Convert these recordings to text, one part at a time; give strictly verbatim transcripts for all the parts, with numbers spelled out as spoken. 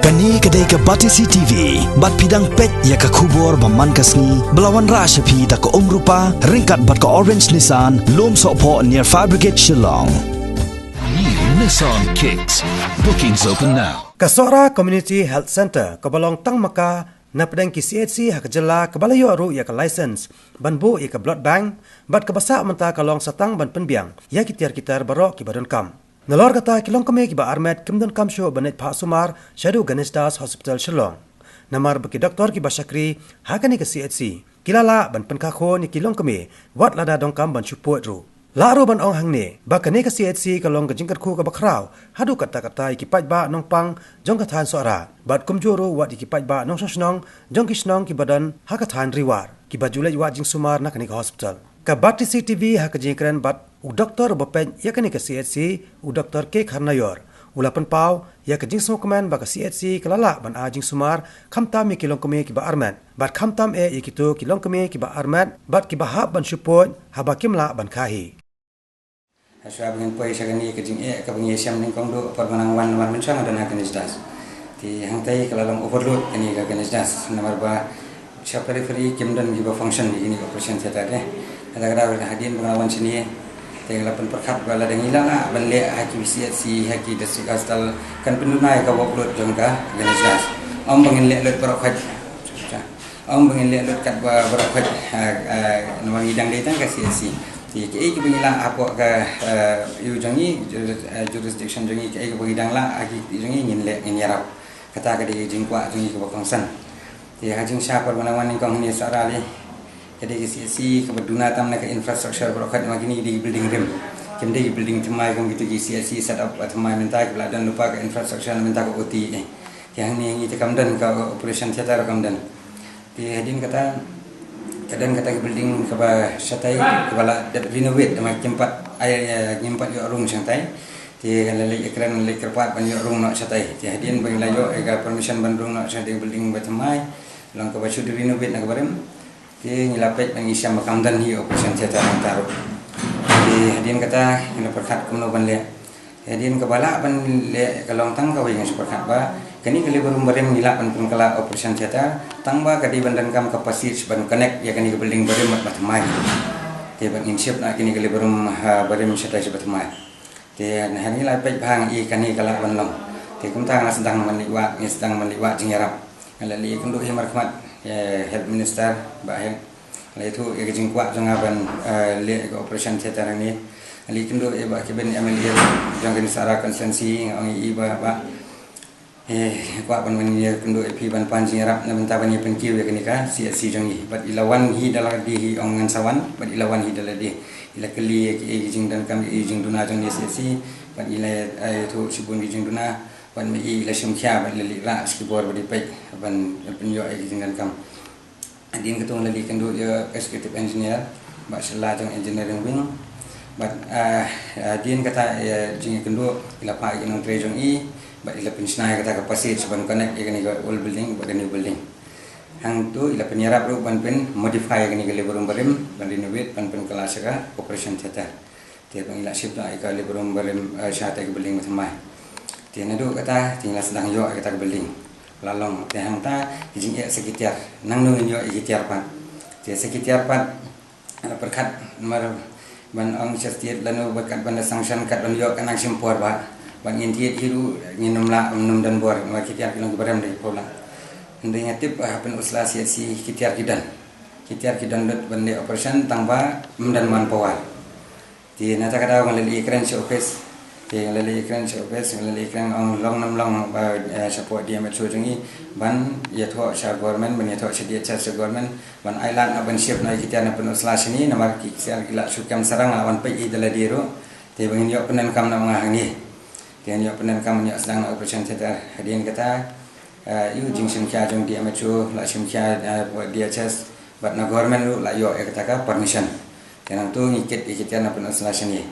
Kane ka dei ka Batesi T V, bad phi dang peit ïa ka khubor ba man ka sngi, ba la wanrah sha phi da ka Umrupa, ryngkat bad ka Orange Nissan, Lumsohphoh near Fire Brigade, Shillong. New Nissan Kicks. Bookings open now. Ka Sohra Community Health Centre, kaba long tang ma ka, na pdeng ki C H C ha ka jylla, kaba la ïoh ruh ïa ka license ban buh ïa ka blood bank, bad kaba sah mynta ka long sa tang ban pynbiang ïa ki tiar ki tar baroh kiba donkam. Nalor kata, ki longkmie kiba armet kim donkam shuh ban leit phah sumar shaduh Ganesh Das Hospital Shillong, namar ba ki doktor kiba shakri ha kane ka C H C ki la lah ban pynkha khun ïa ki longkmie wat lada donkam ban shu pud ruh. Lah ruh ban ong hangne ba kane ka C H C ka long ka jingkyrkhu kaba khraw haduh katta katta ïa ki paidbah nongpang jong ka thaiñ Sohra, bad kumjuh ruh wat ïa ki paidbah nongshong shnong jong ki shnong kiba don ha ka thaiñ Ri War, kiba ju leit wad jingsumar na kane ka hospital. Ka Batesi T V ha ka jingkren bad u doktor uba peit ïa kane ka C H C, u Doktor K Kharnaior, u la pynpaw ïa ka jingsngewkmen ba ka C H C ka la lah ban ai jingsumar khamtam ïa ki longkmie kiba armet, bad khamtam eh ïa kito ki longkmie kiba armet bad kiba hap ban shu pud haba kim lah ban kha hi. Hashwa ba ngin poi sha kane ka jingeh kaba ngi ïashem nyngkong duh por ba nang wan namar mynshwa nga don ha Ganesh Das. Te hangtai ka la long overload kane ka Ganesh Das namar ba sha periphery kim don kiba function ïa kine ki operation theatre te. Kata ka daw hadien ba nga la wan shane te nga la pynpyrkhat ba lada ngi la lah ban leh ha ki C H C, ha ki district hospital, kan pynduna ïa ka workload jong ka Ganesh Das. Ym ba ngin leh lut baroh khoit. Ym ba ngin leh lut kat ba baroh khoit, ah, ah, namar ngi dang dei tang ka C H C. Te kaei kaba ngi lah hapoh ka, ah, ïa jong ngi, juris-, ah, jurisdiction jong ngi, kaei kaba ngi dang lah ha ki jong ngi ngin leh, ngin ïarap. Kata ka dei ka jingkwah jong ngi kaba kongsan. Te ha jingshisha por ba nang wan nyngkong hangne Sohra lei, ka dei ka C H C kaba duna tam na ka infrastructure baroh khoit, namar kine ki dei ki building rim. Kim dei ki building thymmai kum kito ki C H C set up ba thymmai mynta, kiba la don lypa ka infrastructure na mynta ka O T A. Te hangne ngi te kam don ka operation theatre kam don. Te hadien kata, ka don kata ka building kaba shatai, kaba la dep renovate, namar kim pat, ai, ai, ngim pat ïoh rung shatai. Te la leit ïakren, la leit kyrpad ban ïoh rung noh shatai. Te hadien ba ngi la ïoh ïa ka permission ban rung noh shatai building ba thymmai, long kaba shu renovate na ka barim. Te ngi la peit ba ngi shem ba kam don hi operation theatre hangta ruh. Te hadien kata ngi la pyrkhat kumno ban leh. Hadien kaba lah ban leh ka long tang kawei, nga shu pyrkhat ba kane ka labour room barim ngi lah ban pynkylla operation theatre, tang ba ka dei ban donkam ka passage ban connect ïa kane ka building barim bad ba thymmai. Te bad ngin shift noh kane ka labour room, ha, barim shatai sha ba thymmai. Te na hangne la peit ba nga i kane ka lah ban long. Te kumta nga sdang ban leit wad, nga sdang ban leit wad jingïarap. Nga la leit ïakynduh hi markhmat ïa Health Minister, Bah Heng. Nga la ïathuh ïa ka jingkwah jong nga ban, eh, leh ka operation theatre hangne. Nga la ïakynduh ïa Bah Kevin, M L A jong kane Sohra constituency, nga ong ïa i ba, ba Eh, kwah ban wan ïakynduh ïa phi ban pan jingïarap na bynta ban ïa pynkiew ïa kane ka C H C jong ngi. Bad i la wan hi da lade hi, ong ngan sa wan, bad i la wan hi da lade. I la kylli ïa ki, ïa ki jingdonkam, ïa ki jingduna jong ngi C H C, bad i la, eh, ïathuh shibun ki jingduna, bad ma i la shim khia, bad i la leit rah sha ki bor bad i peit ban pynïoh ïa ki jingdonkam. Hadien kata nga la leit kynduh ïa executive engineer, bad sha la jong engineering wing. Bad, ah, hadien kata, ïa jingkynduh, i la phah ïa ki nongtrei jong i, bad i la pynshna ïa kata ka passage ban connect ïa kane ka old building bad ka new building. Hangto i la pynïarap ruh ban pyn modify ïa kane ka labour room barim, ban renovate, ban pynkylla sha ka operation theatre. Te ba ngi la shift noh ïa ka labour room barim, eh, sha kata ka building ba thymmai. Te naduh kata, te ngi la sdang ïoh ïa kata ka building. La long, te hangta, ki jingeh sa ki tiar. Nangno ngin ïoh ïa ki tiar pat. Te sa ki tiar pat, la pyrkhat, namar ban ong sha state lano ba kat ban da sanction, kat ban ïoh, ka nang shim por ba. Ban ngin thied hi ruh, ngin ym lah, ym don bor, namar ki tiar ki long kiba rem da ki paw lah. Hynrei nga tip, ha Pynursla C H C, ki tiar ki don. Ki tiar ki don lut ban leh operation, tang ba, ym don manpower. Te na kata ka daw nga la leit ïakren sha office. Te nga la leit ïakren sha office, nga la leit ïakren ong long ne ym long ba, eh, shapoh D M H O jong ngi ban ïathoh sha government, ban ïathoh sha D H S sha government, ban ai lad noh ban shift noh ïa ki tiar na Pynursla shane, namar ki tiar ki la shu kem sarang, la wan peit hi da lade ruh. Te ba ngin ïoh pyndonkam noh ma nga hangne. Te ngin ïoh pyndonkam, ngin ïoh sdang noh operation theatre. Hadien kata, eh, ïa u jingshim khia jong D M H O, la shim khia, eh, D H S, bad na government ruh la ïoh ïa kata ka permission. Te nangto ngi kit ïa ki tiar na Pynursla shane.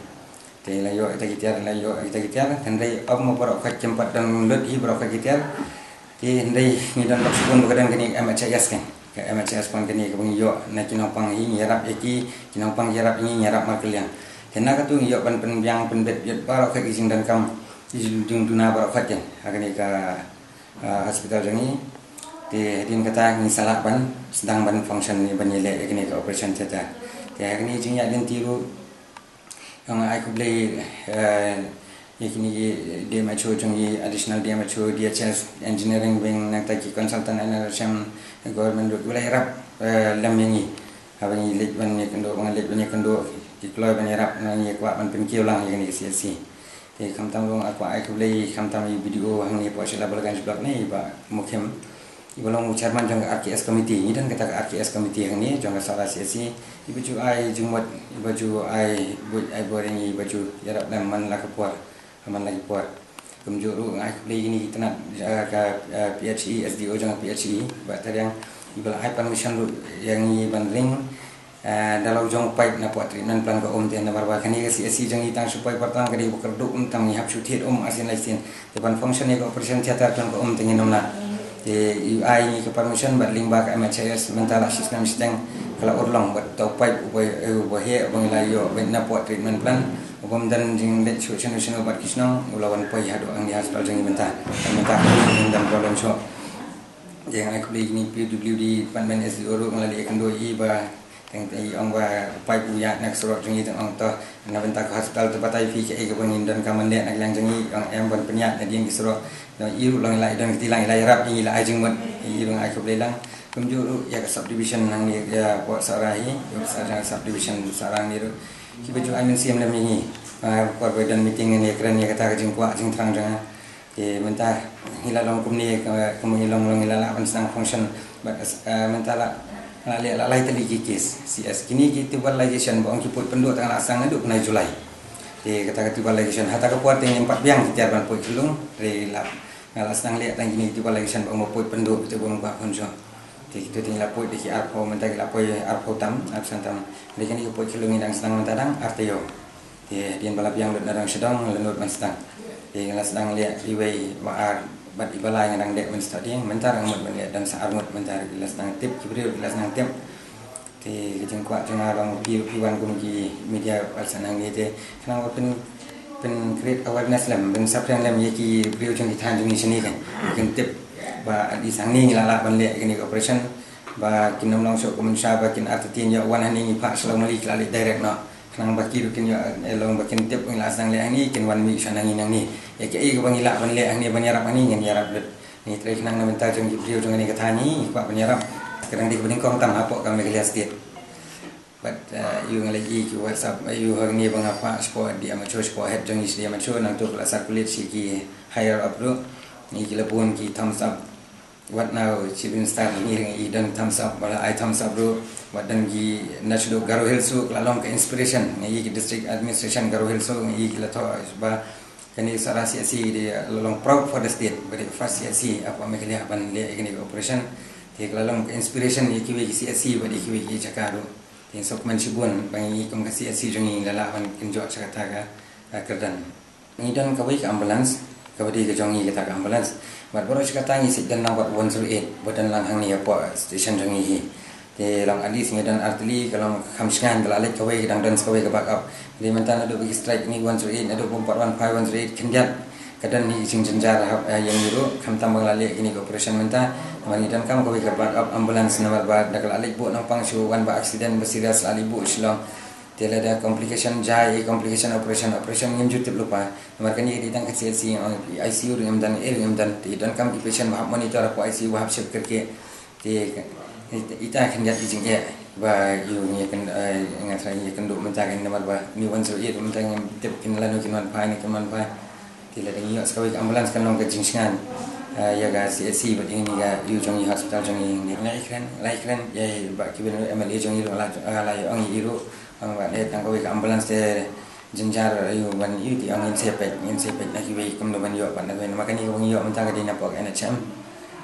Te la ïoh ïa kita ki tiar, la ïoh ïa kita ki tiar, hynrei ym ma baroh khoit kim pat don lut hi baroh khoit ki tiar. Te hynrei ngi don bak shibun ba ka don kane M H I S kan. Ka M H I S kan kane kaba ngi ïoh na ki nongpang hi, ngi ïarap ïa ki, ki nongpang ki ïarap ïa ngi, ngi ïarap markylliang. Te na kato ngi ïoh ban pynbiang pynbit ïa baroh khoit ki jingdonkam, ki jingduna baroh khoit kan. Ha kane ka ah, hospital jong ngi. Te hadien kata ngi sa lah ban sdang ban function ne ban ïaleh ïa kane ka operation theater. Te ha kane ka jingïaid lynti ruh nga ai khublei, eh, ïa kine ki D M H O jong ngi, additional D M H O, D H S, engineering wing, nangta ki consultant N R H M, government ruh, kiba la ïarap, eh, lem ïa ngi. Haba ngi leit ban ïakynduh, ba nga leit ban ïakynduh, ki kloi ban ïarap, ngi kwah ban pynkiew lang ïa kane ka C H C. Te khamtam ruh nga kwah ai khublei khamtam ïa i B D O hangne hapoh Shella Balaganj Block ne, i Bah Mukhim, iba long u chairman jong ka R K S committee. Ngi don kata ka R K S committee hangne jong ka Sohra C H C. Iba ju ai jingmut, iba ju ai buit ai bor ïa ngi, iba ju ïarap lem man la ka por, man la ki por. Kumjuh ruh nga ai khublei ïa kine ki tnat, eh, ka, eh, P H E, S D O jong ka P H E, Bah Tariang, iba la ai permission ruh ïa ngi ban ring, eh, da la u jong u pipe napoh treatment plant ka um. Te namar ba kane ka C H C jong ngi tang shu pipe kyrteng, ka dei ba kyrduh um, tang ngi hap shu thied um arsien laisien. Te ban function ïa ka operation theater jong ka um te ngin ym lah. Te u ai ngi ka permission bad lyngba ka M H I S mynta la shisnem shiteng ka la urlong bad uta u pipe uba, eh, uba heh uba ngi la ïoh bad napoh treatment plant, uba ym don jingleit shuh shano shano bad ki shnong, u la wan poi haduh hangne ha hospital jong ngi mynta. Mynta ka dei ngin dang problem shuh. Te nga ai khublei ïa kine P W D department, S D O ruh, nga la leit ïakynduh ïa i ba teng, i ong ba u pipe u ïaid na ka surok jong ngi, teng ong to na bynta ka hospital, to batai phi kaei kaba ngin donkam ban leh na ka liang jong ngi. Ong em, ban pynïaid nadien ki surok. Te i ruh long i la, i don kti lang, i la ïarap ïa ngi, i la ai jingmut, i ruh nga ai khublei lang. Kumjuh ruh ïa ka subdivision hangne, ïa ka Sohra hi, ïa ka Sohra, subdivision Sohra hangne ruh, kiba ju ai mynsiem lem ïa ngi. Ah, por ba don meeting ngan ïakren ïa kata ka jingkwah jingthrang jong nga. Te mynta ngi la long kumne, ka, kumba ngi long long ngi la lah ban sdang function. Bad, eh, mynta la, la leh la lai tylli ki case C S. Kine ki tubalization ba ong ki put pynduh tang la sdang naduh bnai July. Te kata ka tubalization, ha kata ka por te ngim pat biang ki tiar ban put khyllung. Te la, nga la sdang leh tang kine ki tubalization ba ong ba put pynduh, te ba ong ba pynduh. Te kito te ngi la put da ki arphew, mynta ki la poi arphew tam, arphew san tam. Te kine ki put khyllung ngi dang sdang mynta dang ar taïew. Te hadien ba la biang lut na dong sha dong, la nud ban sdang. Te nga la sdang leh iwei, iba ar bad iba lai nga dang dei ban sdang. Te mynta nga mut ban leh, don sa ar ngut mynta, ki la sdang tip ki briew, ki la sdang tip. Te ka jingkwah jong nga long phi, phi wan kum ki media person hangne te khnang ba pyn, pyn create awareness lem, pynsaphriang lem ïa ki briew jong ki thaiñ jong ngi shane kan. Kin tip ba at least hangne ngi la lah ban leh kane ka operation. Ba kin ym long shuh kum mynshuwa ba kin artatien ïoh wan hangne ngi phah sha Lawmali, ki la leit direct noh. Khnang ba ki ruh kin ïoh, eh, long ba kin tip ngi la sdang leh hangne, kin wan mih sha nangne nangne. Ïa kaei kaba ngi lah ban leh hangne ban ïarap hangne ngin ïarap lut. Ngi trei khnang na bynta jong ki briew jong kane ka thaiñ ngi kwah ban ïarap. Ka dang dei kaba nyngkong tam hapoh ka Meghalaya State. Bad, eh, ïa nga la ïohi ki WhatsApp, eh, ïa hangne ba nga phah shapoh D M H O, shapoh head jong ngi sha D M H O, nangta ka la circulate sha ki higher up ruh. Ngi ki la bun ki thumbs up. Wat na u Chief Minister ngi, ngi don thumbs up, ba la ai thumbs up ruh. Wat don ki na shu Garo Hills ruh, ka la long ka inspiration. Ngi ki District Administration Garo Hills ruh, ngi ki la thoh ba kane Sohra C H C dei la long proud for the state, ba dei first C H C hapoh Meghalaya ban leh kane ka operation. Te ka la long ka inspiration ïa kiwei ki C H C bad ïa kiwei ki jaka ruh. Te sngewkmen shibun ba ngi kum ka C H C jong ngi la lah ban kynjoh sha kata ka, ka kyrdan. Ngi don kawei ka ambulance, kaba dei ka jong ngi kata ka ambulance. Bad baroh shi katta ngi shu don lang bad one zero eight, ba don lang hangne hapoh station jong ngi hi. Te long at least ngi don artylli, ka long kham shngaiñ, ka la leit kawei, ka dang don sa kawei ka backup. Te mynta naduh ba ki strike ngi one zero eight, naduh ba ym pat wan phai one zero eight khyndiat, ka don hi ka jingjynjar ha, eh, ïa ngi ruh, khamtam ba ngi la leh kine ki operation mynta. Namar ngi donkam kawei ka backup ambulance, namar ba da ka la leit buh Nongpang shu wan ba accident ba serious, la leit buh Shillong. Te lada complication jai, complication operation, operation ngim ju tip lypa. Namar kane ka dei tang ka C H C, I C U ruh ngim don, ei ruh ngim don. Te donkam ki patient ba hap monitor hapoh I C U, ba hap shim kyrkieh. Te ita khyndiat ki jingeh ba ïa ngi kyn, eh, nga tharai ngi kynduh mynta kan, namar ba ngi one zero eight mynta ngim tip kin lano kin wan phai ne kin wan phai. Te lada ngi ïoh sa kawei ka ambulance kan long ka jingshngaiñ, eh, ïa ka C H C bad ïa kane ka, ïa jong ngi hospital jong ngi. Nga ïakren, la ïakren ïa i Bah Kibin, M L A jong ngi ruh, la, la ïa ong ïa i ruh, ong ba leh tang kawei ka ambulance te jynjar, ïa ban ïa te ong ngin sa peit, ngin sa peit na kiwei kumno ban ïoh pat na kiwei. Namar kane kaba ngi ïoh mynta ka dei na pok N H M.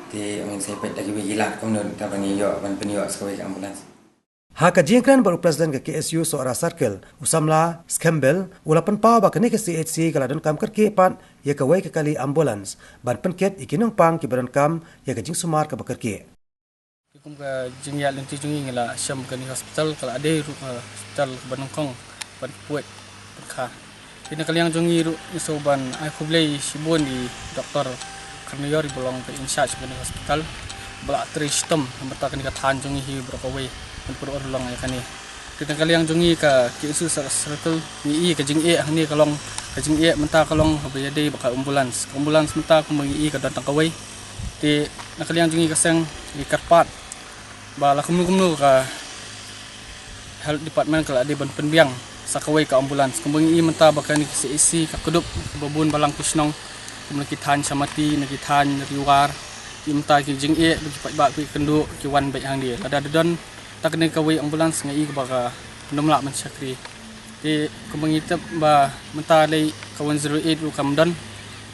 Te ong ngin sa peit na kiwei ki lad kumno, te ban ïoh, ban pynïoh sa kawei ka ambulance. Ha ka jingkren bad u President ka K S U Sohra Circle, u samla Skembel, u la pynpaw ba kane ka C H C ka la donkam kyrkieh pat ïa kawei ka kali ambulance ban pynkit ïa ki nongpang kiba donkam ïa ka jingsumar kaba kyrkieh. Kum ka jingïaid lynti jong ngi, ngi la shem ba kane ka hospital ka la dei ruh, eh, hospital kaba nyngkong ban khuid ban kha. Te na ka liang jong ngi ruh ngi sngewbha ban ai khublei shibun ïa i Doktor Kane ïa ri ba long ka in charge kane ka hospital ba la trei shitom mynta kane ka thaiñ jong ngi hi baroh kawei ban pynurlong ïa kane. Te na ka liang jong ngi ka K S U Circle ngi i ka jingeh hangne ka long ka jingeh mynta ka long haba ïadei bad ka ambulance. Ka ambulance mynta kumba ngi i ka don tang kawei. Te na ka liang jong ngi ka seng ngi kyrpad ba la kumno kumno ka health department ka la dei ban pynbiang sa kawei ka ambulance. Kumba ngi i mynta ba kane ka C H C ka kdup ba bun balang ki shnong kum na ki thaiñ Shamati, na ki thaiñ Riwar, ki mynta ki jingeh ba ki paidbah ki kynduh ki wan beit hangne. Lada da don ta kane kawei ambulance nga i ba ka nym lah ban shakri. Te kumba ngi tip ba mynta lei ka one zero eight ruh kam don.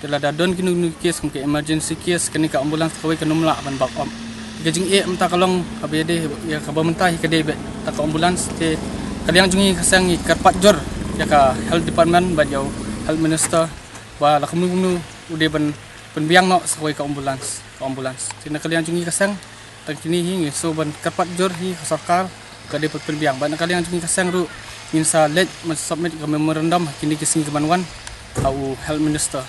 Te lada don kino kino case kum ka emergency case kane ka ambulance kawei ka nym lah ban backup. Ka jingeh mynta ka long haba ïadei ïa kaba mynta hi ka dei beit ta ka ambulance. Te ka liang jong ngi ka seng ngi kyrpad jur ïa ka health department bad ïa u health minister ba la kumno kumno u dei ban pynbiang noh sa kawei ka ambulance, ka ambulance. Te na ka liang jong ngi ka seng tang kine hi ngi shu ban kyrpad jur hi ka sorkar ka dei ban pynbiang. Bad na ka liang jong ngi ka seng ruh ngin sa leit ban submit ka memorandum ha kine ki sngi ki ban wan ha u health minister.